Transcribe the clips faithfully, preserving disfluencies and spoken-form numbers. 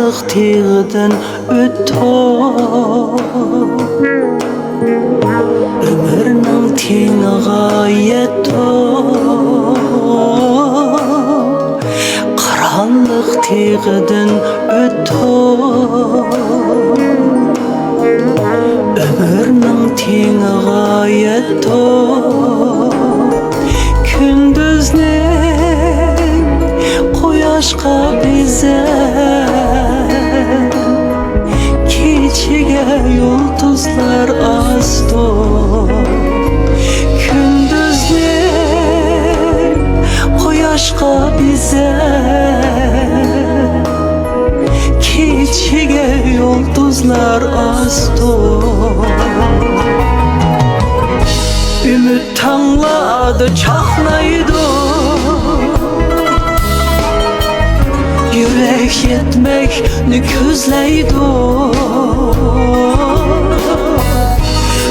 تېغىدىن ئۆتتۇق، ئۆمۈرنىڭ تېڭىغا يەتتۇق. قارانلىق تېغىدىن ئۆتتۇق، ئۆمۈرنىڭ تېڭىغا يەتتۇق. كۈندۈزنى قۇياشقا بېزەپ، كېچىگە يۇلتۇزلار ئاستۇق. كۈندۈزنى قۇياشقا بېزەپ، كېچىگە يۇلتۇزلار ئاستۇق. ئۈمىد تاڭلاردا چاقنايدۇ، يۈرەك يەتمەكنى كۆزلەيدۇ.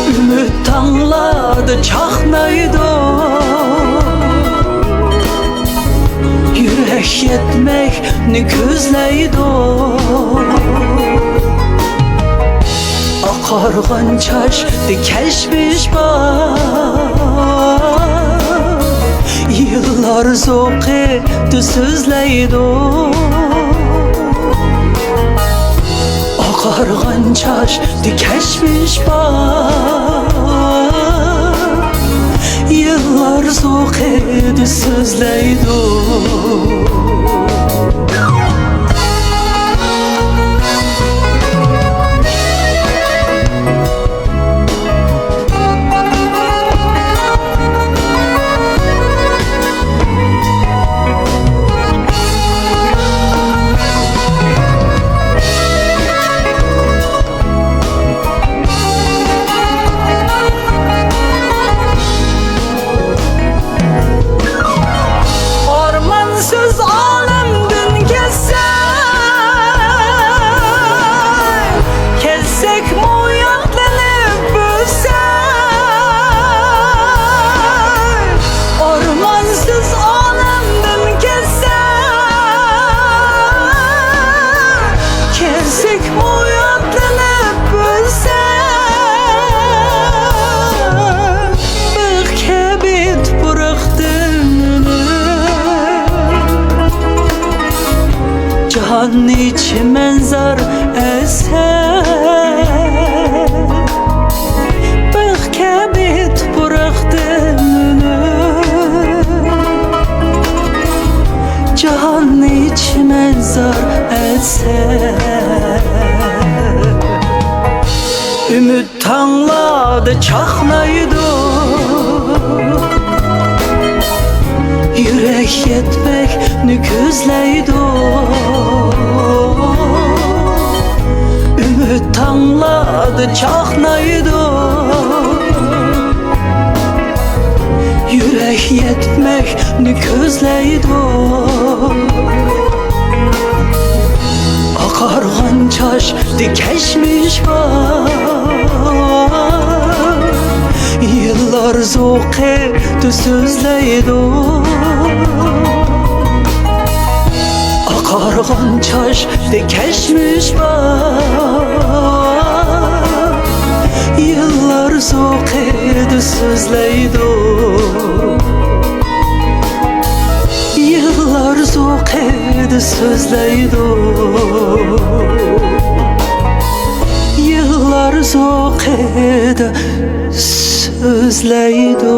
ئۈمىد تاڭلاردا چاقنايدۇ، يۈرەك يەتمەكنى كۆزلەيدۇ. ئاقارغان چاچتا كەچمىش بار، يىللار زوقىدا سۆزلەيدۇ. ئاقارغان چاچتا كەچمىش بار، يىللار زوقىدا سۆزلەيدۇ. ئارمانسىز ئالەمدىن كەتسەك، كەتسەكمۇ يادلىنىپ ئۆلسەك، ئارمانسىز ئالەمدىن كەتسەك، كەتسەكمۇ يادلىنىپ ئۆلسەك، بىخ كەبى تۇپراقتىن ئۈنۈپ، جاھاننى چىمەنزار ئەتسەك، بىخ كەبى تۇپراقتىن ئۈنۈپ، جاھاننى چىمەنزار ئەتسەك، ئۈمىد تاڭلاردا چاقنايدۇ، يۈرەك يەتمەكنى كۆزلەيدۇ. ئۈمىد تاڭلاردا چاقنايدۇ، يۈرەك يەتمەكنى كۆزلەيدۇ. ئاقارغان چاچتا كەچمىش بار، يىللار زوقىدا سۆزلەيدۇ. ئاقارغان چاچتا كەچمىش بار، يىللار زوقىدا سۆزلەيدۇ. يىللار زوقىدا سۆزلەيدۇ، يىللار زوقىدا سۆزلەيدۇ.